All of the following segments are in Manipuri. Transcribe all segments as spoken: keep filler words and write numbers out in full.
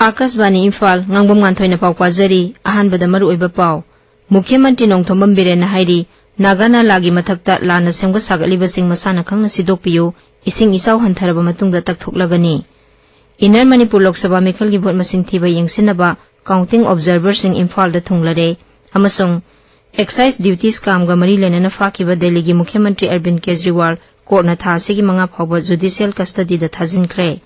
ꯑꯥꯀꯥꯁꯕꯥꯅꯤ ꯏꯝꯐꯥꯜ, ꯉꯥꯡꯕꯝ ꯉꯥꯟꯊꯣꯏꯅ ꯄꯥꯎ ꯄꯥꯖꯔꯤ꯫ ꯑꯍꯥꯟꯕꯗ ꯃꯔꯨꯑꯣꯏꯕ ꯄꯥꯎ꯫ ꯃꯨꯈ꯭ꯌ ꯃꯟꯇ꯭ꯔꯤ ꯅꯣꯡꯊꯣꯝꯕꯝ ꯕꯤꯔꯦꯟꯅ ꯍꯥꯏꯔꯤ, ꯅꯥꯒꯥ ꯅꯥꯂꯥꯒꯤ ꯃꯊꯛꯇ ꯂꯥꯟꯅ ꯁꯦꯝꯒꯠ ꯁꯥꯒꯠꯂꯤꯕꯁꯤꯡ ꯃꯁꯥꯅ ꯈꯪꯅ ꯁꯤꯗꯣꯛꯄꯤꯌꯨ, ꯏꯁꯤꯡ ꯏꯆꯥꯎ ꯍꯟꯊꯔꯕ ꯃꯇꯨꯡꯗ ꯇꯛꯊꯣꯛꯂꯒꯅꯤ꯫ ꯏꯟꯅꯔ ꯃꯅꯤꯄꯨꯔ ꯂꯣꯛ ꯁꯚꯥ ꯃꯤꯈꯜꯒꯤ ꯚꯣꯠ ꯃꯁꯤꯡ ꯊꯤꯕ ꯌꯦꯡꯁꯤꯟꯅꯕ counting observerꯁꯤꯡ ꯏꯝꯐꯥꯜꯗ ꯊꯨꯡꯂꯔꯦ ꯑꯃꯁꯨꯡ excise duty scamꯒ ꯃꯔꯤ ꯂꯩꯅꯅ ꯐꯥꯈꯤꯕ ꯗꯦꯜꯂꯤꯒꯤ ꯃꯨꯈ꯭ꯌ ꯃꯟꯇ꯭ꯔꯤ ꯑꯔꯕꯤꯟ ꯀꯦꯖꯔꯤꯋꯥꯜ ꯀꯣꯔꯠꯅ ꯊꯥ ꯑꯁꯤꯒꯤ ꯃꯉꯥ ꯐꯥꯎꯕ judicial custodyꯗ ꯊꯥꯖꯤꯟꯈ꯭ꯔꯦ꯫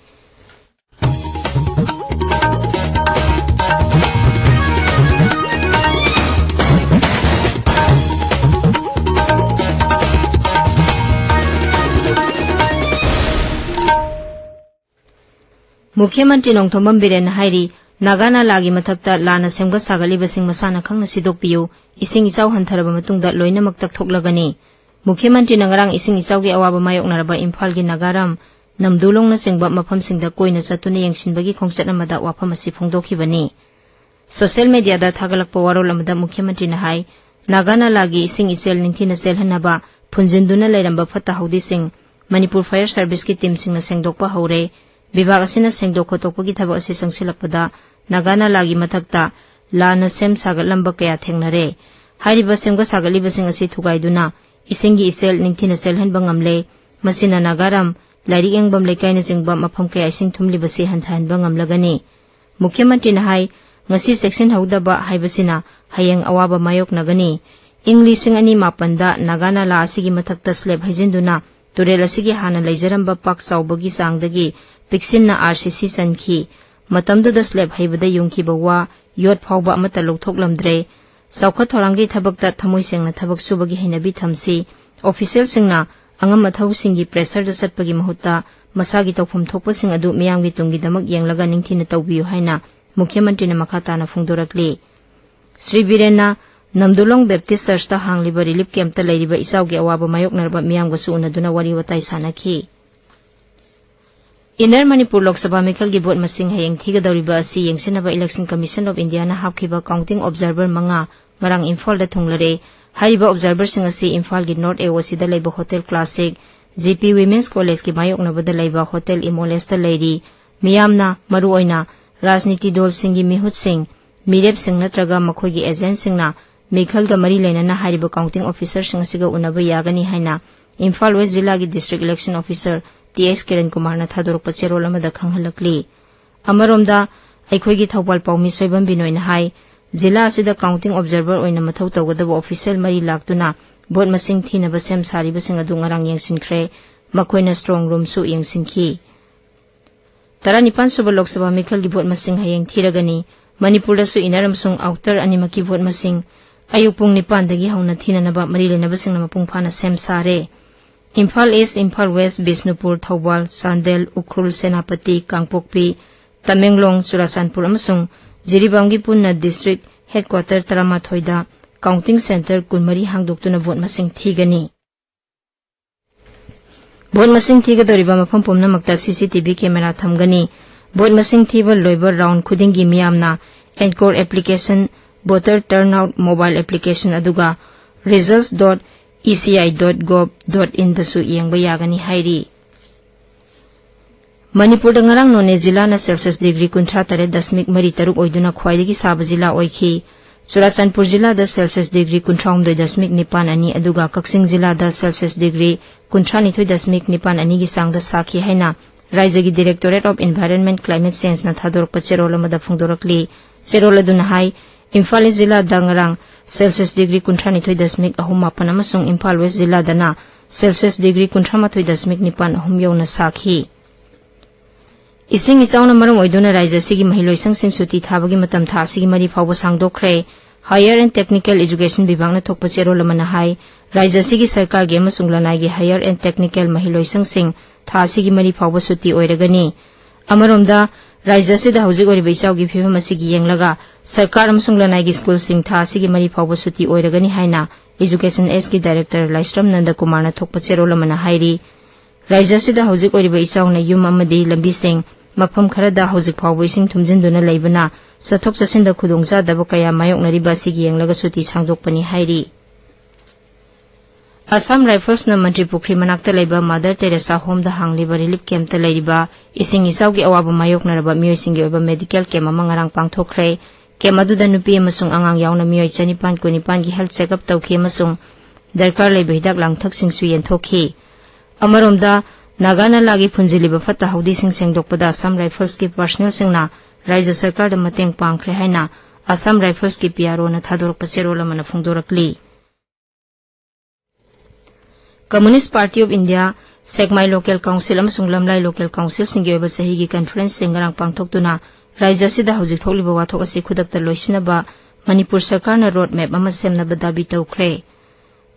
ꯃꯨꯈ꯭ꯌ ꯃꯟꯇ꯭ꯔꯤ ꯅꯣꯡꯊꯣꯝꯕꯝ ꯕꯤꯔꯦꯟꯅ ꯍꯥꯏꯔꯤ, ꯅꯥꯒꯥ ꯅꯥꯂꯥꯒꯤ ꯃꯊꯛꯇ ꯂꯥꯟꯅ ꯁꯦꯝꯒꯠ ꯁꯥꯒꯠꯂꯤꯕꯁꯤꯡ ꯃꯁꯥꯅ ꯈꯪꯅ ꯁꯤꯗꯣꯛꯄꯤꯌꯨ, ꯏꯁꯤꯡ ꯏꯆꯥꯎ ꯍꯟꯊꯔꯕ ꯃꯇꯨꯡꯗ ꯂꯣꯏꯅꯃꯛ ꯇꯛꯊꯣꯛꯂꯒꯅꯤ꯫ ꯃꯨꯈ꯭ꯌ ꯃꯟꯇ꯭ꯔꯤꯅ ꯉꯔꯥꯡ ꯏꯁꯤꯡ ꯏꯆꯥꯎꯒꯤ ꯑꯋꯥꯕ ꯃꯥꯌꯣꯛꯅꯔꯕ ꯏꯝꯐꯥꯜꯒꯤ ꯅꯥꯒꯥꯔꯥꯝ, ꯅꯝꯗꯨꯂꯣꯡꯅꯆꯤꯡꯕ ꯃꯐꯝꯁꯤꯡꯗ ꯀꯣꯏꯅ ꯆꯠꯇꯨꯅ ꯌꯦꯡꯁꯤꯟꯕꯒꯤ ꯈꯣꯡꯆꯠ ꯑꯃꯗ ꯋꯥꯐꯝ ꯑꯁꯤ ꯐꯣꯡꯗꯣꯛꯈꯤꯕꯅꯤ꯫ ꯁꯣꯁꯤꯌꯦꯜ ꯃꯤꯗꯤꯌꯥꯗ ꯊꯥꯒꯠꯂꯛꯄ ꯋꯥꯔꯣꯜ ꯑꯃꯗ ꯃꯨꯈ꯭ꯌ ꯃꯟꯇ꯭ꯔꯤꯅ ꯍꯥꯏ, ꯅꯥꯒꯥ ꯅꯥꯂꯥꯒꯤ ꯏꯁꯤꯡ ꯏꯆꯦꯜ ꯅꯤꯡꯊꯤꯅ ꯆꯦꯜꯍꯟꯅꯕ ꯐꯨꯟꯖꯤꯟꯗꯨꯅ ꯂꯩꯔꯝꯕ ꯐꯠꯇ ꯍꯥꯎꯗꯤꯁꯤꯡ ꯃꯅꯤꯄꯨꯔ ꯐꯥꯌꯔ ꯁꯥꯔꯚꯤꯁꯀꯤ ꯇꯤꯝꯁꯤꯡꯅ ꯁꯦꯡꯗꯣꯛꯄ ꯍꯧꯔꯦ꯫ ꯕꯤꯚꯥꯒ ꯑꯁꯤꯅ ꯁꯦꯡꯗꯣꯛ ꯈꯣꯠꯇꯣꯛꯄꯒꯤ ꯊꯕꯛ ꯑꯁꯤ ꯆꯪꯁꯤꯜꯂꯛꯄꯗ ꯅꯥꯒꯥ ꯅꯥꯂꯥꯒꯤ ꯃꯊꯛꯇ ꯂꯥꯟꯅ ꯁꯦꯝ ꯁꯥꯒꯠꯂꯝꯕ ꯀꯌꯥ ꯊꯦꯡꯅꯔꯦ꯫ ꯍꯥꯏꯔꯤꯕ ꯁꯦꯝꯒꯠ ꯁꯥꯒꯠꯂꯤꯕꯁꯤꯡ ꯑꯁꯤ ꯊꯨꯒꯥꯏꯗꯨꯅ ꯏꯁꯤꯡꯒꯤ ꯏꯆꯦꯜ ꯅꯤꯡꯊꯤꯅ ꯆꯦꯜꯍꯟꯕ ꯉꯝꯂꯦ꯫ ꯃꯁꯤꯅ ꯅꯥꯒꯥꯔꯥꯝ, ꯂꯥꯏꯔꯤꯛ ꯌꯦꯡꯐꯝ ꯂꯩꯀꯥꯏꯅꯆꯤꯡꯕ ꯃꯐꯝ ꯀꯌꯥ ꯏꯁꯤꯡ ꯊꯨꯝꯂꯤꯕꯁꯤ ꯍꯟꯊꯍꯟꯕ ꯉꯝꯂꯒꯅꯤ꯫ ꯃꯨꯈ꯭ꯌ ꯃꯟꯇ꯭ꯔꯤꯅ ꯍꯥꯏ, ꯉꯁꯤ ꯆꯦꯛꯁꯤꯟꯍꯧꯗꯕ ꯍꯥꯏꯕꯁꯤꯅ ꯍꯌꯦꯡ ꯑꯋꯥꯕ ꯃꯥꯌꯣꯛꯅꯒꯅꯤ꯫ ꯏꯪ ꯂꯤꯁꯤꯡ ꯑꯅꯤ ꯃꯥꯄꯟꯗ ꯅꯥꯒꯥ ꯅꯥꯂꯥ ꯑꯁꯤꯒꯤ ꯃꯊꯛꯇ ꯁ꯭ꯂꯦꯕ ꯍꯩꯖꯤꯟꯗꯨꯅ ꯇꯨꯔꯦꯜ ꯑꯁꯤꯒꯤ ꯍꯥꯟꯅ ꯂꯩꯖꯔꯝꯕ ꯄꯥꯛ ꯆꯥꯎꯕꯒꯤ ꯆꯥꯡꯗꯒꯤ ꯄꯤꯛꯁꯤꯟꯅ ꯑꯥꯔ ꯁꯤ ꯁꯤ ꯆꯟꯈꯤ꯫ ꯃꯇꯝꯗꯨꯗ ꯁ꯭ꯂꯦꯕ ꯍꯩꯕꯗ ꯌꯨꯡꯈꯤꯕ ꯋꯥ, ꯌꯣꯠ ꯐꯥꯎꯕ ꯑꯃꯠꯇ ꯂꯧꯊꯣꯛꯂꯝꯗ꯭ꯔꯦ꯫ ꯆꯥꯎꯈꯠ ꯊꯧꯔꯥꯡꯒꯤ ꯊꯕꯛꯇ ꯊꯃꯣꯏ ꯁꯦꯡꯅ ꯊꯕꯛ ꯁꯨꯕꯒꯤ ꯍꯩꯅꯕꯤ ꯊꯝꯁꯤ꯫ ꯑꯣꯐꯤꯁꯤꯌꯦꯜꯁꯤꯡꯅ ꯑꯉꯝ ꯑꯊꯧꯁꯤꯡꯒꯤ ꯄ꯭ꯔꯦꯁꯔꯗ ꯆꯠꯄꯒꯤ ꯃꯍꯨꯠꯇ ꯃꯁꯥꯒꯤ ꯇꯧꯐꯝ ꯊꯣꯛꯄꯁꯤꯡ ꯑꯗꯨ ꯃꯤꯌꯥꯝꯒꯤ ꯇꯨꯡꯒꯤꯗꯃꯛ ꯌꯦꯡꯂꯒ ꯅꯤꯡꯊꯤꯅ ꯇꯧꯕꯤꯌꯨ ꯍꯥꯏꯅ ꯃꯨꯈ꯭ꯌ ꯃꯟꯇ꯭ꯔꯤꯅ ꯃꯈꯥ ꯇꯥꯅ ꯐꯣꯡꯗꯣꯔꯛꯂꯤ꯫ ꯁ꯭ꯔꯤ ꯕꯤꯔꯦꯟꯅ ꯅꯝꯗꯨꯂꯣꯡ ꯕꯦꯞꯇꯤꯁ ꯆꯔꯆꯇ ꯍꯥꯡꯂꯤꯕ ꯔꯤꯂꯤꯐ ꯀꯦꯝꯞꯇ ꯂꯩꯔꯤꯕ ꯏꯆꯥꯎꯒꯤ ꯑꯋꯥꯕ ꯃꯥꯌꯣꯛꯅꯔꯕ ꯃꯤꯌꯥꯝꯒꯁꯨ ꯎꯅꯗꯨꯅ ꯋꯥꯔꯤ ꯋꯥꯇꯥꯏ ꯁꯥꯟꯅꯈꯤ꯫ ꯏꯟꯅꯔ ꯃꯅꯤꯄꯨꯔ ꯂꯣꯛ ꯁꯚꯥ ꯃꯤꯈꯜꯒꯤ ꯚꯣꯠ ꯃꯁꯤꯡ ꯍꯌꯦꯡ ꯊꯤꯒꯗꯧꯔꯤꯕ ꯑꯁꯤ ꯌꯦꯡꯁꯤꯟꯅꯕ Election Commission of Indiaꯅ ꯍꯥꯞꯈꯤꯕ counting observer ꯃꯉꯥ ꯉꯔꯥꯡ ꯏꯝꯐꯥꯜꯗ ꯊꯨꯡꯂꯔꯦ꯫ ꯍꯥꯏꯔꯤꯕ observerꯁꯤꯡ ꯑꯁꯤ ꯏꯝꯐꯥꯜꯒꯤ North AOCꯗ ꯂꯩꯕ Hotel Classic, G P Women's Collegeꯀꯤ ꯃꯥꯌꯣꯛꯅꯕꯗ ꯂꯩꯕ Hotel Imolesꯇ ꯂꯩꯔꯤ꯫ ꯃꯤꯌꯥꯝꯅ ꯃꯔꯨꯑꯣꯏꯅ ꯔꯥꯖꯅꯤꯇꯤ ꯗꯜꯁꯤꯡꯒꯤ ꯃꯤꯍꯨꯠꯁꯤꯡ, ꯃꯤꯔꯦꯞꯁꯤꯡ ꯅꯠꯇ꯭ꯔꯒ ꯃꯈꯣꯏꯒꯤ ꯑꯦꯖꯦꯟꯠꯁꯤꯡꯅ ꯃꯤꯈꯜꯒ ꯃꯔꯤ ꯂꯩꯅꯅ ꯍꯥꯏꯔꯤꯕ counting officerꯁꯤꯡ ꯑꯁꯤꯒ ꯎꯅꯕ ꯌꯥꯒꯅꯤ ꯍꯥꯏꯅ ꯏꯝꯐꯥꯜ ꯋꯦꯁ ꯖꯤꯂꯥꯒꯤ District Election Officer ꯇꯤ ꯑꯦꯁ ꯀꯤꯔꯟ ꯀꯨꯃꯥꯔꯅ ꯊꯥꯗꯣꯔꯛꯄ ꯆꯦꯔꯣꯜ ꯑꯃꯗ ꯈꯪꯍꯜꯂꯛꯂꯤ꯫ ꯑꯃꯔꯣꯝꯗ, ꯑꯩꯈꯣꯏꯒꯤ ꯊꯧꯕꯥꯜ ꯄꯥꯎꯃꯤ ꯁꯣꯏꯕꯝ ꯕꯤꯅꯣꯏꯅ ꯍꯥꯏ, ꯖꯤꯂꯥ ꯑꯁꯤꯗ counting observer ꯑꯣꯏꯅ ꯃꯊꯧ ꯇꯧꯒꯗꯕ official ꯃꯔꯤ ꯂꯥꯛꯇꯨꯅ ꯚꯣꯠ ꯃꯁꯤꯡ ꯊꯤꯅꯕ ꯁꯦꯝ ꯁꯥꯔꯤꯕꯁꯤꯡ ꯑꯗꯨ ꯉꯔꯥꯡ ꯌꯦꯡꯁꯤꯟꯈ꯭ꯔꯦ꯫ ꯃꯈꯣꯏꯅ strong roomꯁꯨ ꯌꯦꯡꯁꯤꯟꯈꯤ꯫ ꯇꯔꯥꯅꯤꯄꯥꯟ ꯁꯨꯕ ꯂꯣꯛ ꯁꯚꯥ ꯃꯤꯈꯜꯒꯤ ꯚꯣꯠ ꯃꯁꯤꯡ ꯍꯌꯦꯡ ꯊꯤꯔꯒꯅꯤ꯫ ꯃꯅꯤꯄꯨꯔꯗꯁꯨ inner ꯑꯃꯁꯨꯡ outer ꯑꯅꯤꯃꯛꯀꯤ ꯚꯣꯠ ꯃꯁꯤꯡ ꯑꯌꯨꯛ ꯄꯨꯡ ꯅꯤꯄꯥꯟꯗꯒꯤ ꯍꯧꯅ ꯊꯤꯅꯅꯕ ꯃꯔꯤ ꯂꯩꯅꯕꯁꯤꯡꯅ ꯃꯄꯨꯡ ꯐꯥꯅ ꯁꯦꯝ ꯁꯥꯔꯦ꯫ ꯏꯝꯐꯥꯜ ꯏꯁ, ꯏꯝꯐꯥꯜ ꯋꯦꯁ, ꯕꯤꯁꯅꯨꯄꯨꯔ, ꯊꯧꯕꯥꯜ, ꯆꯥꯟꯗꯦꯜ, ꯎꯈ꯭ꯔꯨꯜ, ꯁꯦꯅꯥꯄꯇꯤ, ꯀꯥꯡꯄꯣꯛꯄꯤ, ꯇꯃꯦꯡꯂꯣꯡ, ꯆꯨꯔꯥꯆꯥꯟꯄꯨꯔ ꯑꯃꯁꯨꯡ ꯖꯤꯔꯤꯕꯥꯝꯒꯤ ꯄꯨꯟꯅ district headquarter ꯇꯔꯥꯃꯥꯊꯣꯏꯗ counting centre ꯀꯨꯟꯃꯔꯤ ꯍꯥꯡꯗꯣꯛꯇꯨꯅ ꯚꯣꯠ ꯃꯁꯤꯡ ꯊꯤꯒꯅꯤ꯫ ꯚꯣꯠ ꯃꯁꯤꯡ ꯊꯤꯒꯗꯧꯔꯤꯕ ꯃꯐꯝ ꯄꯨꯝꯅꯃꯛꯇ ꯁꯤ ꯁꯤ ꯇꯤ ꯚꯤ camera ꯊꯝꯒꯅꯤ꯫ ꯚꯣꯠ ꯃꯁꯤꯡ ꯊꯤꯕ ꯂꯣꯏꯕ round ꯈꯨꯗꯤꯡꯒꯤ ꯃꯤꯌꯥꯝꯅ Encore application, voter turnout mobile application ꯑꯗꯨꯒ results dot E C I dot gov dot inꯗꯁꯨ ꯌꯦꯡꯕ ꯌꯥꯒꯅꯤ ꯍꯥꯏꯔꯤ꯫ ꯃꯅꯤꯄꯨꯔꯗ ꯉꯔꯥꯡ ꯅꯣꯅꯦ ꯖꯤꯂꯥꯅ Celsius degree ꯀꯨꯟꯊ꯭ꯔꯥ ꯇꯔꯦꯠ ꯗꯁꯃꯤꯛ ꯃꯔꯤ ꯇꯔꯨꯛ ꯑꯣꯏꯗꯨꯅ ꯈ꯭ꯋꯥꯏꯗꯒꯤ ꯁꯥꯕ ꯖꯤꯂꯥ ꯑꯣꯏꯈꯤ꯫ ꯆꯨꯔꯥꯆꯥꯟꯄꯨꯔ ꯖꯤꯂꯥꯗ Celsius degree ꯀꯨꯟꯊ꯭ꯔꯥ ꯍꯨꯝꯗꯣꯏ ꯗꯁꯃꯤꯛ ꯅꯤꯄꯥꯟ ꯑꯅꯤ, ꯑꯗꯨꯒ ꯀꯛꯆꯤꯡ ꯖꯤꯂꯥꯗ Celsius degree ꯀꯨꯟꯊ꯭ꯔꯥ ꯅꯤꯊꯣꯏ ꯗꯁꯃꯤꯛ ꯅꯤꯄꯥꯟ ꯑꯅꯤꯒꯤ ꯆꯥꯡꯗ ꯁꯥꯈꯤ ꯍꯥꯏꯅ ꯔꯥꯏꯖ꯭ꯌꯒꯤ Directorate of Environment Climate Changeꯅ ꯊꯥꯗꯣꯔꯛꯄ ꯆꯦꯔꯣꯜ ꯑꯃꯗ ꯐꯣꯡꯗꯣꯔꯛꯂꯤ꯫ ꯆꯦꯔꯣꯜ ꯑꯗꯨꯅ ꯍꯥꯏ, ꯏꯝꯐꯥꯜ ꯏꯁ ꯖꯤꯂꯥꯗ ꯉꯔꯥꯡ Celsius degree ꯀꯨꯟꯊ꯭ꯔꯥ ꯅꯤꯊꯣꯏ ꯗꯁꯃꯤꯛ ꯑꯍꯨꯝ ꯃꯥꯄꯟ ꯑꯃꯁꯨꯡ ꯏꯝꯐꯥꯜ ꯋꯦꯁ ꯖꯤꯂꯥꯗꯅ Celsius degree ꯀꯨꯟꯊ꯭ꯔꯥ ꯃꯥꯊꯣꯏ ꯗꯁꯃꯤꯛ ꯅꯤꯄꯥꯟ ꯑꯍꯨꯝ ꯌꯧꯅ ꯁꯥꯈꯤ꯫ ꯏꯁꯤꯡ ꯏꯆꯥꯎꯅ ꯃꯔꯝ ꯑꯣꯏꯗꯨꯅ ꯔꯥꯏꯖ꯭ꯌ ꯑꯁꯤꯒꯤ ꯃꯍꯩꯂꯣꯏꯁꯪꯁꯤꯡ ꯁꯨꯇꯤ ꯊꯥꯕꯒꯤ ꯃꯇꯝ ꯊꯥ ꯑꯁꯤꯒꯤ ꯃꯔꯤ ꯐꯥꯎꯕ ꯁꯥꯡꯗꯣꯛꯈ꯭ꯔꯦ꯫ Higher and Technical Education ꯕꯤꯚꯥꯒꯅ ꯊꯣꯛꯄ ꯆꯦꯔꯣꯜ ꯑꯃꯅ ꯍꯥꯏ, ꯔꯥꯏꯖ꯭ꯌ ꯑꯁꯤꯒꯤ ꯁꯔꯀꯥꯔꯒꯤ ꯑꯃꯁꯨꯡ ꯂꯅꯥꯏꯒꯤ higher and technical ꯃꯍꯩꯂꯣꯏꯁꯪꯁꯤꯡ ꯊꯥ ꯑꯁꯤꯒꯤ ꯃꯔꯤ ꯐꯥꯎꯕ ꯁꯨꯇꯤ ꯑꯣꯏꯔꯒꯅꯤ꯫ ꯑꯃꯔꯣꯝꯗ, ꯔꯥꯏꯖ꯭ꯌ ꯑꯁꯤꯗ ꯍꯧꯖꯤꯛ ꯑꯣꯏꯔꯤꯕ ꯏꯆꯥꯎꯒꯤ ꯐꯤꯕꯝ ꯑꯁꯤꯒꯤ ꯌꯦꯡꯂꯒ ꯁꯔꯀꯥꯔ ꯑꯃꯁꯨꯡ ꯂꯅꯥꯏꯒꯤ ꯁ꯭ꯀꯨꯜꯁꯤꯡ ꯊꯥ ꯑꯁꯤꯒꯤ ꯃꯔꯤ ꯐꯥꯎꯕ ꯁꯨꯇꯤ ꯑꯣꯏꯔꯒꯅꯤ ꯍꯥꯏꯅ Education Sꯒꯤ Director ꯂꯥꯏꯁ꯭ꯔꯝ ꯅꯟꯗ ꯀꯨꯃꯥꯔꯅ ꯊꯣꯛꯄ ꯆꯦꯔꯣꯜ ꯑꯃꯅ ꯍꯥꯏꯔꯤ꯫ ꯔꯥꯏꯖ꯭ꯌ ꯑꯁꯤꯗ ꯍꯧꯖꯤꯛ ꯑꯣꯏꯔꯤꯕ ꯏꯆꯥꯎꯅ ꯌꯨꯝ ꯑꯃꯗꯤ ꯂꯝꯕꯤꯁꯤꯡ, ꯃꯐꯝ ꯈꯔꯗ ꯍꯧꯖꯤꯛ ꯐꯥꯎꯕ ꯏꯁꯤꯡ ꯊꯨꯝꯖꯤꯟꯗꯨꯅ ꯂꯩꯕꯅ ꯆꯠꯊꯣꯛ ꯆꯠꯁꯤꯟꯗ ꯈꯨꯗꯣꯡꯆꯥꯗꯕ ꯀꯌꯥ ꯃꯥꯌꯣꯛꯅꯔꯤꯕ ꯑꯁꯤꯒꯤ ꯌꯦꯡꯂꯒ ꯁꯨꯇꯤ ꯁꯥꯡꯗꯣꯛꯄꯅꯤ ꯍꯥꯏꯔꯤ꯫ ꯑꯁꯥꯝ ꯔꯥꯏꯐꯜꯁꯅ ꯃꯟꯇ꯭ꯔꯤ ꯄꯨꯈ꯭ꯔꯤ ꯃꯅꯥꯛꯇ ꯂꯩꯕ ꯃꯥꯗꯔ ꯇꯦꯔꯦꯁꯥ ꯍꯣꯝꯗ ꯍꯥꯡꯂꯤꯕ ꯔꯤꯂꯤꯐ ꯀꯦꯝꯞꯇ ꯂꯩꯔꯤꯕ ꯏꯁꯤꯡ ꯏꯆꯥꯎꯒꯤ ꯑꯋꯥꯕ ꯃꯥꯌꯣꯛꯅꯔꯕ ꯃꯤꯑꯣꯏꯁꯤꯡꯒꯤ ꯑꯣꯏꯕ ꯃꯦꯗꯤꯀꯦꯜ ꯀꯦꯝꯞ ꯑꯃ ꯉꯔꯥꯡ ꯄꯥꯡꯊꯣꯛꯈ꯭ꯔꯦ꯫ ꯀꯦꯝꯞ ꯑꯗꯨꯗ ꯅꯨꯄꯤ ꯑꯃꯁꯨꯡ ꯑꯉꯥꯡ ꯌꯥꯎꯅ ꯃꯤꯑꯣꯏ ꯆꯅꯤꯄꯥꯟ ꯀꯨꯟꯅꯤꯄꯥꯟꯒꯤ ꯍꯦꯜꯊ ꯆꯦꯛꯑꯞ ꯇꯧꯈꯤ ꯑꯃꯁꯨꯡ ꯗꯔꯀꯥꯔ ꯂꯩꯕ ꯍꯤꯗꯥꯛ ꯂꯥꯡꯊꯛꯁꯤꯡꯁꯨ ꯌꯦꯟꯊꯣꯛꯈꯤ꯫ ꯑꯃꯔꯣꯝꯗ, ꯅꯥꯒꯥ ꯅꯂꯥꯒꯤ ꯐꯨꯟꯖꯤꯜꯂꯤꯕ ꯐꯠꯇ ꯍꯥꯎꯗꯤꯁꯤꯡ ꯁꯦꯡꯗꯣꯛꯄꯗ ꯑꯁꯥꯝ ꯔꯥꯏꯐꯜꯁꯀꯤ ꯄꯥꯔꯁꯅꯦꯜꯁꯤꯡꯅ ꯔꯥꯏꯖ꯭ꯌ ꯁꯔꯀꯥꯔꯗ ꯃꯇꯦꯡ ꯄꯥꯡꯈ꯭ꯔꯦ ꯍꯥꯏꯅ ꯑꯁꯥꯝ ꯔꯥꯏꯐꯜꯁꯀꯤ ꯄꯤ ꯑꯥꯔ ꯑꯣꯅ ꯊꯥꯗꯣꯔꯛꯄ ꯆꯦꯔꯣꯜ ꯑꯃꯅ ꯐꯣꯡꯗꯣꯔꯛꯂꯤ꯫ Communist Party of India, Sekmai local council ꯑꯃꯁꯨꯡ ꯂꯝꯂꯥꯏ ꯂꯣꯀꯦꯜ ꯀꯥꯎꯟꯁꯤꯜꯁꯤꯡꯒꯤ ꯑꯣꯏꯕ ꯆꯍꯤꯒꯤ ꯀꯟꯐꯔꯦꯟꯁꯁꯤꯡ ꯉꯔꯥꯡ ꯄꯥꯡꯊꯣꯛꯇꯨꯅ ꯔꯥꯏꯖ꯭ꯌ ꯑꯁꯤꯗ ꯍꯧꯖꯤꯛ ꯊꯣꯛꯂꯤꯕ ꯋꯥꯊꯣꯛ ꯑꯁꯤ ꯈꯨꯗꯛꯇ ꯂꯣꯏꯁꯤꯟꯅꯕ ꯃꯅꯤꯄꯨꯔ ꯁꯔꯀꯥꯔꯅ ꯔꯣꯗ ꯃꯦꯞ ꯑꯃ ꯁꯦꯝꯅꯕ ꯗꯥꯕꯤ ꯇꯧꯈ꯭ꯔꯦ꯫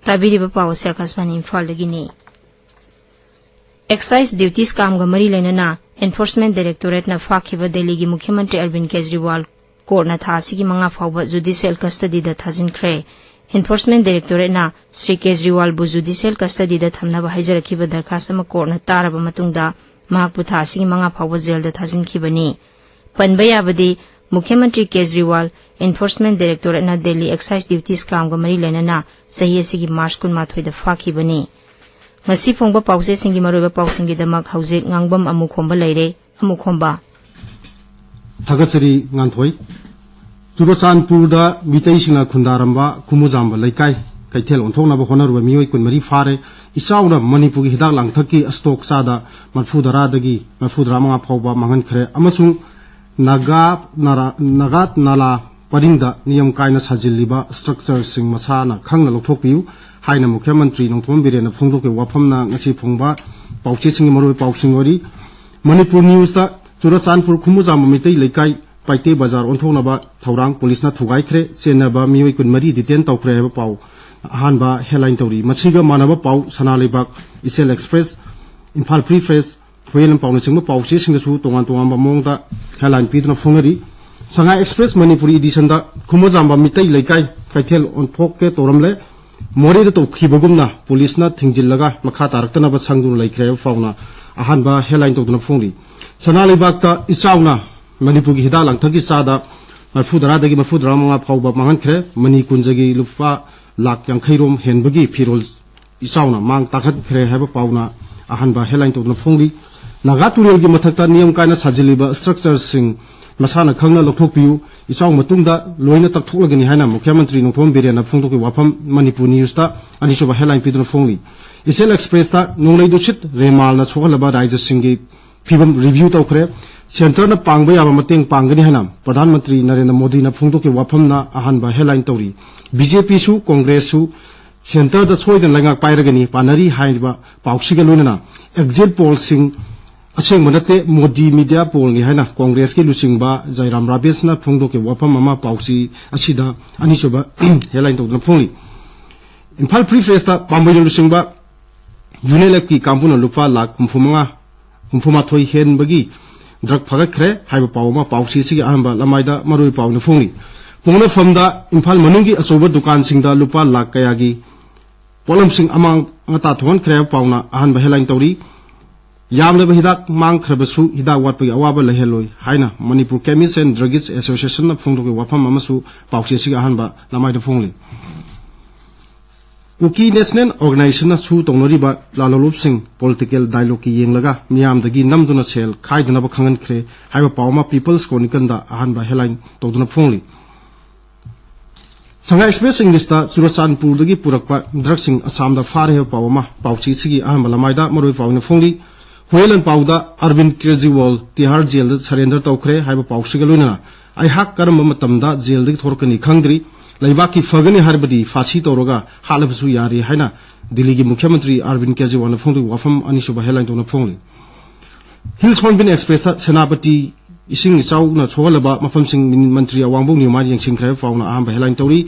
ꯇꯥꯕꯤꯔꯤꯕ ꯄꯥꯎ ꯑꯁꯤ ꯑꯀꯥꯁꯕꯥꯅꯤ ꯏꯝꯐꯥꯜꯗꯒꯤꯅꯤ꯫ ꯑꯦꯛꯁꯥꯏꯖ ꯗ꯭ꯌꯨꯇꯤ ꯁ꯭ꯀꯥꯝꯒ ꯃꯔꯤ ꯂꯩꯅꯅ ꯑꯦꯟꯐꯣꯔꯁꯃꯦꯟꯠ ꯗꯥꯏꯔꯦꯛꯇꯣꯔꯦꯠꯅ ꯐꯥꯈꯤꯕ ꯗꯦꯜꯂꯤꯒꯤ ꯃꯨꯈ꯭ꯌ ꯃꯟꯇ꯭ꯔꯤ ꯑꯔꯕꯤꯟ ꯀꯦꯖꯔꯤꯋꯥꯜ ꯀꯣꯔꯠꯅ ꯊꯥ ꯑꯁꯤꯒꯤ ꯃꯉꯥ ꯐꯥꯎꯕ ꯖꯨꯗꯤꯁꯤꯌꯦꯜ ꯀꯁꯇꯗꯤꯗ ꯊꯥꯖꯤꯟꯈ꯭ꯔꯦ꯫ ꯑꯦꯟꯐꯣꯔꯁꯃꯦꯟꯠ ꯗꯥꯏꯔꯦꯛꯇꯣꯔꯦꯠꯅ ꯁ꯭ꯔꯤ ꯀꯦꯖꯔꯤꯋꯥꯜꯕꯨ ꯖꯨꯗꯤꯁꯤꯌꯦꯜ ꯀꯁꯇꯗꯤꯗ ꯊꯝꯅꯕ ꯍꯥꯏꯖꯔꯛꯈꯤꯕ ꯗꯔꯈꯥꯁ ꯑꯃ ꯀꯣꯔꯠꯅ ꯇꯥꯔꯕ ꯃꯇꯨꯡꯗ ꯃꯍꯥꯛꯄꯨ ꯊꯥ ꯑꯁꯤꯒꯤ ꯃꯉꯥ ꯐꯥꯎꯕ ꯖꯦꯜꯗ ꯊꯥꯖꯤꯟꯈꯤꯕꯅꯤ꯫ ꯄꯟꯕ ꯌꯥꯕꯗꯤ, ꯃꯨꯈ꯭ꯌ ꯃꯟꯇ꯭ꯔꯤ Kejriwal enforcement ꯗꯥꯏꯔꯦꯛꯇꯣꯔꯦꯠꯅ Delhi exercise duty ꯁ꯭ꯀꯥꯝꯒ ꯃꯔꯤ ꯂꯩꯅꯅ ꯆꯍꯤ ꯑꯁꯤꯒꯤ ꯃꯥꯔꯆ ꯀꯨꯟꯃꯥꯊꯣꯏꯗ ꯐꯥꯈꯤꯕꯅꯤ꯫ ꯉꯁꯤ ꯐꯣꯡꯕ ꯄꯥꯎꯆꯦꯁꯤꯡꯒꯤ ꯃꯔꯨꯑꯣꯏꯕ ꯄꯥꯎꯁꯤꯡꯒꯤꯗꯃꯛ ꯍꯧꯖꯤꯛ ꯉꯥꯡꯕꯝ ꯑꯃꯨꯈꯣꯝꯕ ꯂꯩꯔꯦ꯫ ꯑꯃꯨꯈꯣꯝꯕ꯫ ꯊꯥꯒꯠꯆꯔꯤ ꯉꯥꯟꯊꯣꯏ꯫ ꯆꯨꯔꯆꯥꯟꯄꯨꯔꯗ ꯃꯤꯇꯩꯁꯤꯡꯅ ꯈꯨꯟꯗꯥꯔꯝꯕ ꯈꯨꯃꯨꯖꯥꯝꯕ ꯂꯩꯀꯥꯏ ꯀꯩꯊꯦꯜ ꯑꯣꯟꯊꯣꯛꯅꯕ ꯍꯣꯠꯅꯔꯨꯕ ꯃꯤꯑꯣꯏ ꯀꯨꯟꯃꯔꯤ ꯐꯥꯔꯦ꯫ ꯏꯆꯥꯎꯅ ꯃꯅꯤꯄꯨꯔꯒꯤ ꯍꯤꯗꯥꯛ ꯂꯥꯡꯊꯛꯀꯤ ꯁ꯭ꯇꯣꯛ ꯆꯥꯗ ꯃꯔꯐꯨ ꯇꯔꯥꯗꯒꯤ ꯃꯔꯐꯨ ꯇꯔꯥ ꯃꯉꯥ ꯐꯥꯎꯕ ꯃꯥꯡꯍꯟꯈ꯭ꯔꯦ ꯑꯃꯁꯨꯡ ꯅꯥꯒꯥ ꯅꯥꯔꯥ-, ꯅꯥꯒꯥ ꯅꯥꯂꯥ ꯄꯔꯤꯡꯗ ꯅꯤꯌꯝ ꯀꯥꯏꯅ ꯁꯥꯖꯤꯜꯂꯤꯕ ꯁ꯭ꯇ꯭ꯔꯛꯆꯔꯁꯤꯡ ꯃꯁꯥꯅ ꯈꯪꯅ ꯂꯧꯊꯣꯛꯄꯤꯌꯨ ꯍꯥꯏꯅ ꯃꯨꯈ꯭ꯌ ꯃꯟꯇ꯭ꯔꯤ ꯅꯣꯡꯊꯣꯝꯕꯝ ꯕꯤꯔꯦꯟꯅ ꯐꯣꯡꯗꯣꯛꯈꯤꯕ ꯋꯥꯐꯝꯅ ꯉꯁꯤ ꯐꯣꯡꯕ ꯄꯥꯎꯆꯦꯁꯤꯡꯒꯤ ꯃꯔꯨꯑꯣꯏꯕ ꯄꯥꯎꯁꯤꯡ ꯑꯣꯏꯔꯤ꯫ ꯃꯅꯤꯄꯨꯔ ꯅ꯭ꯌꯨꯁꯇ ꯆꯨꯔꯆꯥꯟꯄꯨꯔ ꯈꯨꯃꯨꯖꯥꯝꯕ ꯃꯩꯇꯩ ꯂꯩꯀꯥꯏ ꯄꯥꯏꯇꯦ ꯕꯖꯥꯔ ꯑꯣꯟꯊꯣꯛꯅꯕ ꯊꯧꯔꯥꯡ ꯄꯨꯂꯤꯁꯅ ꯊꯨꯒꯥꯏꯈ꯭ꯔꯦ꯫ ꯆꯦꯟꯅꯕ ꯃꯤꯑꯣꯏ ꯀꯨꯟꯃꯔꯤ ꯗꯤꯇꯦꯟ ꯇꯧꯈ꯭ꯔꯦ ꯍꯥꯏꯕ ꯄꯥꯎ ꯑꯍꯥꯟꯕ ꯍꯦꯗꯂꯥꯏꯟ ꯇꯧꯔꯤ꯫ ꯃꯁꯤꯒ ꯃꯥꯟꯅꯕ ꯄꯥꯎ ꯁꯅꯥ ꯂꯩꯕꯥꯛ, ꯏꯆꯦꯜ ꯑꯦꯛꯁꯄ꯭ꯔꯦꯁ, ꯏꯝꯐꯥꯜ ꯐ꯭ꯔꯤ ꯄ꯭ꯔꯦꯁ, ꯈꯣꯌꯦꯜ ꯄꯥꯎꯅꯆꯤꯡꯕ ꯄꯥꯎꯆꯦꯁꯤꯡꯗꯁꯨ ꯇꯣꯉꯥꯟ ꯇꯣꯉꯥꯟꯕ ꯃꯑꯣꯡꯗ ꯍꯦꯗꯂꯥꯏꯟ ꯄꯤꯗꯨꯅ ꯐꯣꯡꯅꯔꯤ꯫ ꯁꯉꯥꯏ ꯑꯦꯛꯁꯄ꯭ꯔꯦꯁ ꯃꯅꯤꯄꯨꯔꯤ ꯏꯗꯤꯁꯟꯗ ꯈꯨꯃꯨꯖꯥꯝꯕ ꯃꯤꯇꯩ ꯂꯩꯀꯥꯏ ꯀꯩꯊꯦꯜ ꯑꯣꯟꯊꯣꯛꯀꯦ ꯇꯧꯔꯝꯂꯦ꯫ ꯃꯣꯔꯦꯗ ꯇꯧꯈꯤꯕꯒꯨꯝꯅ ꯄꯨꯂꯤꯁꯅ ꯊꯤꯡꯖꯤꯜꯂꯒ ꯃꯈꯥ ꯇꯥꯔꯛꯇꯅꯕ ꯁꯪꯗꯨꯅ ꯂꯩꯈ꯭ꯔꯦ ꯍꯥꯏꯕ ꯄꯥꯎꯅ ꯑꯍꯥꯟꯕ ꯍꯦꯗꯂꯥꯏꯟ ꯇꯧꯗꯨꯅ ꯐꯣꯡꯂꯤ꯫ ꯁꯅꯥ ꯂꯩꯕꯥꯛꯇ ꯏꯆꯥꯎꯅ ꯃꯅꯤꯄꯨꯔꯒꯤ ꯍꯤꯗꯥꯛ ꯂꯥꯡꯊꯛꯀꯤ ꯆꯥꯗ ꯃꯔꯐꯨ ꯇꯔꯥꯗꯒꯤ ꯃꯔꯐꯨ ꯇꯔꯥ ꯃꯉꯥ ꯐꯥꯎꯕ ꯃꯥꯡꯍꯟꯈ꯭ꯔꯦ꯫ ꯃꯅꯤ ꯀꯨꯟꯖꯒꯤ ꯂꯨꯄꯥ ꯂꯥꯈ ꯌꯥꯡꯈꯩ ꯔꯣꯝ ꯍꯦꯟꯕꯒꯤ ꯐꯤꯔꯣꯜ ꯏꯆꯥꯎꯅ ꯃꯥꯡ ꯇꯥꯛꯍꯟꯈ꯭ꯔꯦ ꯍꯥꯏꯕ ꯄꯥꯎꯅ ꯑꯍꯥꯟꯕ headline ꯇꯧꯗꯨꯅ ꯐꯣꯡꯂꯤ꯫ ꯅꯥꯒꯥ ꯇꯨꯔꯦꯜꯒꯤ ꯃꯊꯛꯇ ꯅꯤꯌꯝ ꯀꯥꯏꯅ ꯁꯥꯖꯤꯜꯂꯤꯕ structureꯁꯤꯡ ꯃꯁꯥꯅ ꯈꯪꯅ ꯂꯧꯊꯣꯛꯄꯤꯌꯨ, ꯏꯆꯥꯎ ꯃꯇꯨꯡꯗ ꯂꯣꯏꯅ ꯇꯛꯊꯣꯛꯂꯒꯅꯤ ꯍꯥꯏꯅ ꯃꯨꯈ꯭ꯌ ꯃꯟꯇ꯭ꯔꯤ ꯅꯣꯡꯊꯣꯝ ꯕꯤꯔꯦꯟꯅ ꯐꯣꯡꯗꯣꯛꯈꯤꯕ ꯋꯥꯐꯝ ꯃꯅꯤꯄꯨꯔ ꯅ꯭ꯌꯨꯁꯇ ꯑꯅꯤꯁꯨꯕ headline ꯄꯤꯗꯨꯅ ꯐꯣꯡꯂꯤ꯫ ꯏꯆꯦꯜ ꯑꯦꯛꯁꯄ꯭ꯔꯦꯁꯇ ꯅꯣꯡꯂꯩ ꯅꯨꯡꯁꯤꯠ ꯔꯦꯃꯥꯜꯅ ꯁꯣꯛꯍꯜꯂꯕ ꯔꯥꯖ꯭ꯌꯁꯤꯡꯒꯤ ꯐꯤꯕꯝ review ꯇꯧꯈ꯭ꯔꯦ꯫ ꯁꯦꯟꯇꯔꯅ ꯄꯥꯡꯕ ꯌꯥꯕ ꯃꯇꯦꯡ ꯄꯥꯡꯒꯅꯤ ꯍꯥꯏꯅ ꯄ꯭ꯔꯙꯥꯟ ꯃꯟꯇ꯭ꯔꯤ ꯅꯔꯦꯟꯗ꯭ꯔ ꯃꯣꯗꯤꯅ ꯐꯣꯡꯗꯣꯛꯈꯤꯕ ꯋꯥꯐꯝꯅ ꯑꯍꯥꯟꯕ headline ꯇꯧꯔꯤ꯫ ꯕꯤ ꯖꯦ ꯄꯤꯁꯨ ꯀꯣꯡꯒ꯭ꯔꯦꯁꯁꯨ ꯁꯦꯟꯇꯔꯗ ꯁꯣꯏꯗꯅ ꯂꯩꯉꯥꯛ ꯄꯥꯏꯔꯒꯅꯤ ꯄꯥꯅꯔꯤ ꯍꯥꯏꯔꯤꯕ ꯄꯥꯎꯁꯤꯒ ꯂꯣꯏꯅꯅ exit pollꯁꯤꯡ ꯑꯁꯦꯡꯕ ꯅꯠꯇꯦ, ꯃꯣꯗꯤ media pollꯅꯤ ꯍꯥꯏꯅ ꯀꯣꯡꯒ꯭ꯔꯦꯁꯀꯤ ꯂꯨꯆꯤꯡꯕ ꯖꯌꯔꯥꯝ ꯔꯥꯕꯤꯟꯁꯅ ꯐꯣꯡꯗꯣꯛꯈꯤꯕ ꯋꯥꯐꯝ ꯑꯃ ꯄꯥꯎꯆꯦ ꯑꯁꯤꯗ ꯑꯅꯤꯁꯨꯕ headline ꯇꯧꯗꯨꯅ ꯐꯣꯡꯂꯤ꯫ ꯏꯝꯐꯥꯜ Free Pressꯇ ꯄꯥꯝꯕꯩꯅ ꯂꯨꯆꯤꯡꯕ UNICEFꯀꯤ ꯀꯥꯡꯕꯨꯅ ꯂꯨꯄꯥ ꯂꯥꯈ ꯍꯨꯝꯐꯨ ꯃꯉꯥ, ꯍꯨꯝꯐꯨ ꯃꯥꯊꯣꯏ ꯍꯦꯟꯕꯒꯤ drug ꯐꯥꯒꯠꯈ꯭ꯔꯦ ꯍꯥꯏꯕ ꯄꯥꯎ ꯑꯃ ꯄꯥꯎꯆꯦ ꯑꯁꯤꯒꯤ ꯑꯍꯥꯟꯕ ꯂꯃꯥꯏꯗ ꯃꯔꯨꯑꯣꯏ ꯄꯥꯎꯅ ꯐꯣꯡꯂꯤ꯫ ꯄꯣꯡꯅꯐꯝꯗ ꯏꯝꯐꯥꯜ ꯃꯅꯨꯡꯒꯤ ꯑꯆꯧꯕ ꯗꯨꯀꯥꯟꯁꯤꯡꯗ ꯂꯨꯄꯥ ꯂꯥꯈ ꯀꯌꯥꯒꯤ ꯄꯣꯠꯂꯝꯁꯤꯡ ꯑꯃꯥꯡ ꯑꯇꯥ ꯊꯣꯛꯍꯟꯈ꯭ꯔꯦ ꯍꯥꯏꯕ ꯄꯥꯎꯅ ꯑꯍꯥꯟꯕ headline ꯇꯧꯔꯤ꯫ ꯌꯥꯝꯂꯕ ꯍꯤꯗꯥꯛ ꯃꯥꯡꯈ꯭ꯔꯕꯁꯨ ꯍꯤꯗꯥꯛ ꯋꯥꯠꯄꯒꯤ ꯑꯋꯥꯕ ꯂꯩꯍꯜꯂꯣꯏ ꯍꯥꯏꯅ ꯃꯅꯤꯄꯨꯔ Chemist and Druggist Associationꯅ ꯐꯣꯡꯗꯣꯛꯄ ꯋꯥꯐꯝ ꯑꯃꯁꯨ ꯄꯥꯎꯆꯦ ꯑꯁꯤꯒꯤ ꯑꯍꯥꯟꯕ ꯂꯃꯥꯏꯗ ꯐꯣꯡꯂꯤ꯫ ꯀꯨꯀꯤ National Organizationꯅ ꯁꯨ ꯇꯧꯅꯔꯤꯕ ꯂꯥꯂꯣꯂꯨꯞꯁꯤꯡ political dialogueꯀꯤ ꯌꯦꯡꯂꯒ ꯃꯤꯌꯥꯝꯗꯒꯤ ꯅꯝꯗꯨꯅ ꯁꯦꯜ ꯈꯥꯏꯗꯅꯕ ꯈꯪꯍꯟꯈ꯭ꯔꯦ ꯍꯥꯏꯕ ꯄꯥꯎ ꯑꯃ People's Chronicleꯗ ꯑꯍꯥꯟꯕ headline ꯇꯧꯗꯨꯅ ꯐꯣꯡꯂꯤ꯫ ꯁꯉꯥꯏ Express Englishꯇ ꯆꯨꯔꯆꯥꯟꯄꯨꯔꯗꯒꯤ ꯄꯨꯔꯛꯄ drugꯁꯤꯡ ꯑꯁꯥꯝꯗ ꯐꯥꯔꯦ ꯍꯥꯏꯕ ꯄꯥꯎ ꯑꯃ ꯄꯥꯎꯆꯦꯁꯤꯒꯤ ꯑꯍꯥꯟꯕ ꯂꯃꯥꯏꯗ ꯃꯔꯨꯑꯣꯏ ꯄꯥꯎꯅ ꯐꯣꯡꯂꯤ꯫ ꯍꯨꯌꯦꯟ ꯂꯥꯟꯄꯥꯎꯗ ꯑꯔꯕꯤꯟ ꯀꯦꯖ꯭ꯔꯤꯋꯥꯜ ꯇꯤꯍꯥꯔ ꯖꯦꯜꯗ surrender ꯇꯧꯈ꯭ꯔꯦ ꯍꯥꯏꯕ ꯄꯥꯎꯁꯤꯒ ꯂꯣꯏꯅꯅ ꯑꯩꯍꯥꯛ ꯀꯔꯝꯕ ꯃꯇꯝꯗ ꯖꯦꯜꯗꯒꯤ ꯊꯣꯔꯛꯀꯅꯤ ꯈꯪꯗ꯭ꯔꯤ, ꯂꯩꯕꯥꯛꯀꯤ ꯐꯒꯅꯤ ꯍꯥꯏꯔꯕꯗꯤ ꯐꯥꯁꯤ ꯇꯧꯔꯒ ꯍꯥꯠꯂꯕꯁꯨ ꯌꯥꯔꯤ ꯍꯥꯏꯅ ꯗꯤꯜꯂꯤꯒꯤ ꯃꯨꯈ꯭ꯌ ꯃꯟꯇ꯭ꯔꯤ ꯑꯔꯕꯤꯟ ꯀꯦꯖ꯭ꯔꯤꯋꯥꯜꯅ ꯐꯣꯡꯗꯣꯛꯄ ꯋꯥꯐꯝ ꯑꯅꯤꯁꯨꯕ headline ꯇꯧꯅ ꯐꯣꯡꯂꯤ꯫ Hills Hornbill Expressꯇ ꯁꯦꯅꯥꯄꯇꯤ ꯏꯁꯤꯡ ꯏꯆꯥꯎꯅ ꯁꯣꯛꯍꯜꯂꯕ ꯃꯐꯝꯁꯤꯡ ꯃꯟꯇ꯭ꯔꯤ ꯑꯋꯥꯡꯕꯧ ꯅꯤꯌꯣꯃꯥꯅ ꯌꯦꯡꯁꯤꯟꯈ꯭ꯔꯦ ꯍꯥꯏꯕ ꯄꯥꯎꯅ ꯑꯍꯥꯟꯕ headline ꯇꯧꯔꯤ꯫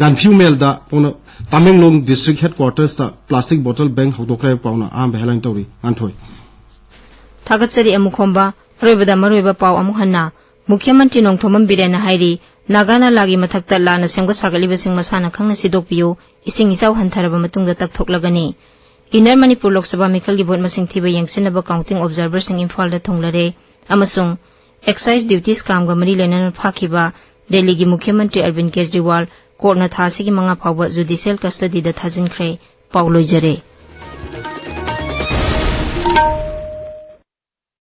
ꯒꯥꯟꯐꯤꯌꯨ ꯃꯦꯜꯗ ꯄꯥꯎꯅ Tamenglong district headquartersꯇ plastic bottle ban ꯍꯧꯗꯣꯛꯈ꯭ꯔꯦ ꯍꯥꯏꯕ ꯄꯥꯎꯅ ꯑꯍꯥꯟꯕ headline ꯇꯧꯔꯤ꯫ ꯉꯥꯟꯊꯣꯏ꯫ ꯊꯥꯒꯠꯆꯔꯤ ꯑꯃꯨꯛ ꯈꯣꯝꯕ꯫ ꯑꯔꯣꯏꯕꯗ ꯃꯔꯨꯑꯣꯏꯕ ꯄꯥꯎ ꯑꯃꯨꯛ ꯍꯟꯅ꯫ ꯃꯨꯈ꯭ꯌ ꯃꯟꯇ꯭ꯔꯤ ꯅꯣꯡꯊꯣꯝꯕꯝ ꯕꯤꯔꯦꯟꯅ ꯍꯥꯏꯔꯤ, ꯅꯥꯒꯥ ꯅꯥꯂꯥꯒꯤ ꯃꯊꯛꯇ ꯂꯥꯟꯅ ꯁꯦꯝꯒꯠ ꯁꯥꯒꯠꯂꯤꯕꯁꯤꯡ ꯃꯁꯥꯅ ꯈꯪꯅ ꯁꯤꯗꯣꯛꯄꯤꯌꯨ, ꯏꯁꯤꯡ ꯏꯆꯥꯎ ꯍꯟꯊꯔꯕ ꯃꯇꯨꯡꯗ ꯇꯛꯊꯣꯛꯂꯒꯅꯤ꯫ Inner ꯃꯅꯤꯄꯨꯔ ꯂꯣꯛ ꯁꯚꯥ ꯃꯤꯈꯜꯒꯤ ꯚꯣꯠ ꯃꯁꯤꯡ ꯊꯤꯕ ꯌꯦꯡꯁꯤꯟꯅꯕ counting observerꯁꯤꯡ ꯏꯝꯐꯥꯜꯗ ꯊꯨꯡꯂꯔꯦ ꯑꯃꯁꯨꯡ excise duty scamꯒ ꯃꯔꯤ ꯂꯩꯅꯅ ꯐꯥꯈꯤꯕ ꯗꯦꯜꯂꯤꯒꯤ ꯃꯨꯈ꯭ꯌ ꯃꯟꯇ꯭ꯔꯤ ꯑꯔꯕꯤꯟ ꯀꯦꯖ꯭ꯔꯤꯋꯥꯜ ꯀꯣꯔꯠꯅ ꯊꯥ ꯑꯁꯤꯒꯤ ꯃꯉꯥ ꯐꯥꯎꯕ judicial custodyꯗ ꯊꯥꯖꯤꯟꯈ꯭ꯔꯦ꯫ ꯄꯥꯎ ꯂꯣꯏꯖꯔꯦ꯫